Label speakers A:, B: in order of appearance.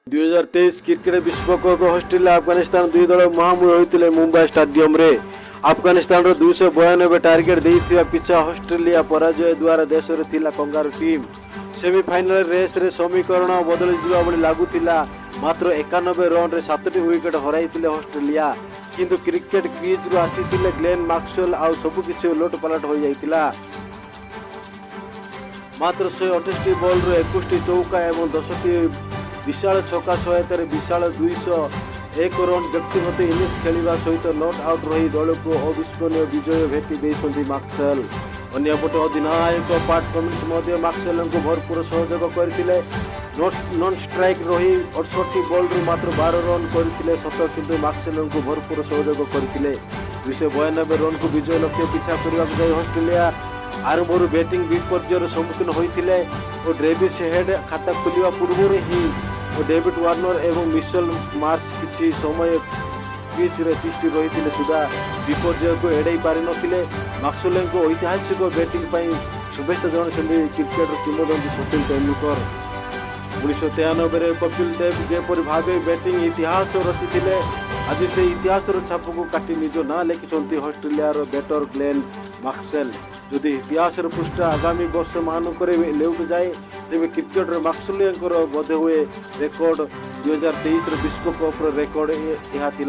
A: 2023 cricket ବିଶ୍ୱକପ୍ Australia Afghanistan ଦୁଇ ଦଳ ମୁହାଁମୁହିଁ ହୋଇଥିଲେ ମୁମ୍ବାଇ ଷ୍ଟାଡିୟମରେ। ଆଫଗାନିସ୍ତାନର 292 ଟାର୍ଗେଟ ଦେଇଥିବା ପିଛା ଅଷ୍ଟ୍ରେଲିଆ ପରାଜୟ ଦ୍ୱାରା ଦେଶରେ ଥିଲା କଙ୍ଗାରୁ ଟିମ୍। ସେମିଫାଇନାଲ ରେସ୍ରେ ସମୀକରଣ ବଦଳିଯିବା ଭଳି ଲାଗୁଥିଲା। ମାତ୍ର 91 ରନରେ ସାତଟି ୱିକେଟ ହରାଇଥିଲେ ଅଷ୍ଟ୍ରେଲିଆ। କିନ୍ତୁ କ୍ରିକେଟ କ୍ରିଜ୍ରୁ ଆସିଥିଲେ ଗ୍ଲେନ୍ ମାକ୍ସୱେଲ୍ ଆଉ ସବୁକିଛି ଓଲଟପାଲଟ ହୋଇଯାଇଥିଲା। ମାତ୍ର 128 ବଲ୍ରୁ 21ଟି ଚୌକା ଏବଂ 10ଟି ବିଶାଳ ଛକା ସହାୟତାରେ ବିଶାଳ 201 ରନ୍ ବ୍ୟକ୍ତିଗତ ଇନିଂସ ଖେଳିବା ସହିତ not out ରହି ଦଳକୁ ଅବିସ୍ମରଣୀୟ ବିଜୟ ଭେଟି ଦେଇଛନ୍ତି ମାକ୍ସୱେଲ୍। ଅନ୍ୟପଟେ ଅଧିନାୟକ ପାଟ୍ କମିନ୍ସ ମଧ୍ୟ ମାକ୍ସୱେଲଙ୍କୁ ଭରପୁର ସହଯୋଗ କରିଥିଲେ। ନନ୍ ଷ୍ଟ୍ରାଇକ୍ ରହି 68 ବଲ୍ରୁ ମାତ୍ର 12 ରନ୍ କରିଥିଲେ ସତ, କିନ୍ତୁ ମାକ୍ସୱେଲଙ୍କୁ ଭରପୁର ସହଯୋଗ କରିଥିଲେ। 292 ରନ୍କୁ ବିଜୟ ଲକ୍ଷ୍ୟ ପିଛା କରିବାକୁ ଯାଇ ଅଷ୍ଟ୍ରେଲିଆ ଆରମ୍ଭରୁ ବ୍ୟାଟିଂ ବିପର୍ଯ୍ୟୟର ସମ୍ମୁଖୀନ ହୋଇଥିଲେ ଓ ଟ୍ରେଭିସ୍ ହେଡ୍ ଖାତା ଖୋଲିବା ପୂର୍ବରୁ ହିଁ ଓ ଡେଭିଡ୍ ୱାର୍ଣ୍ଣର ଏବଂ ମିଚେଲ ମାର୍ଶ କିଛି ସମୟ କ୍ରିଜ୍ରେ ତିଷ୍ଠି ରହିଥିଲେ ସୁଦ୍ଧା ବିପର୍ଯ୍ୟୟକୁ ଏଡ଼ାଇ ପାରିନଥିଲେ। ମାକ୍ସୱେଲଙ୍କ ଐତିହାସିକ ବ୍ୟାଟିଂ ପାଇଁ ଶୁଭେଚ୍ଛା ଜଣାଇଛନ୍ତି କ୍ରିକେଟର କିମ୍ବଦନ୍ତୀ ସଚିନ ତେନ୍ଦୁଲକର। 1993ରେ କପିଲ ଦେବ ଯେପରି ଭାବେ ବ୍ୟାଟିଂ ଇତିହାସ ରଚିଥିଲେ, ଆଜି ସେ ଇତିହାସର ଛାପକୁ କାଟି ନିଜ ନାଁ ଲେଖିଛନ୍ତି ଅଷ୍ଟ୍ରେଲିଆର ବ୍ୟାଟର ଗ୍ଲେନ୍ ମାକ୍ସୱେଲ୍। ଯଦି ଇତିହାସର ପୃଷ୍ଠା ଆଗାମୀ ବର୍ଷମାନଙ୍କରେ ଲେଉଟି ଯାଏ, ତେବେ କ୍ରିକେଟର ମାକ୍ସୱେଲଙ୍କର ବୋଧହୁଏ ରେକର୍ଡ 2023ର ବିଶ୍ୱକପ୍ର ରେକର୍ଡ ଏହା ଥିଲା।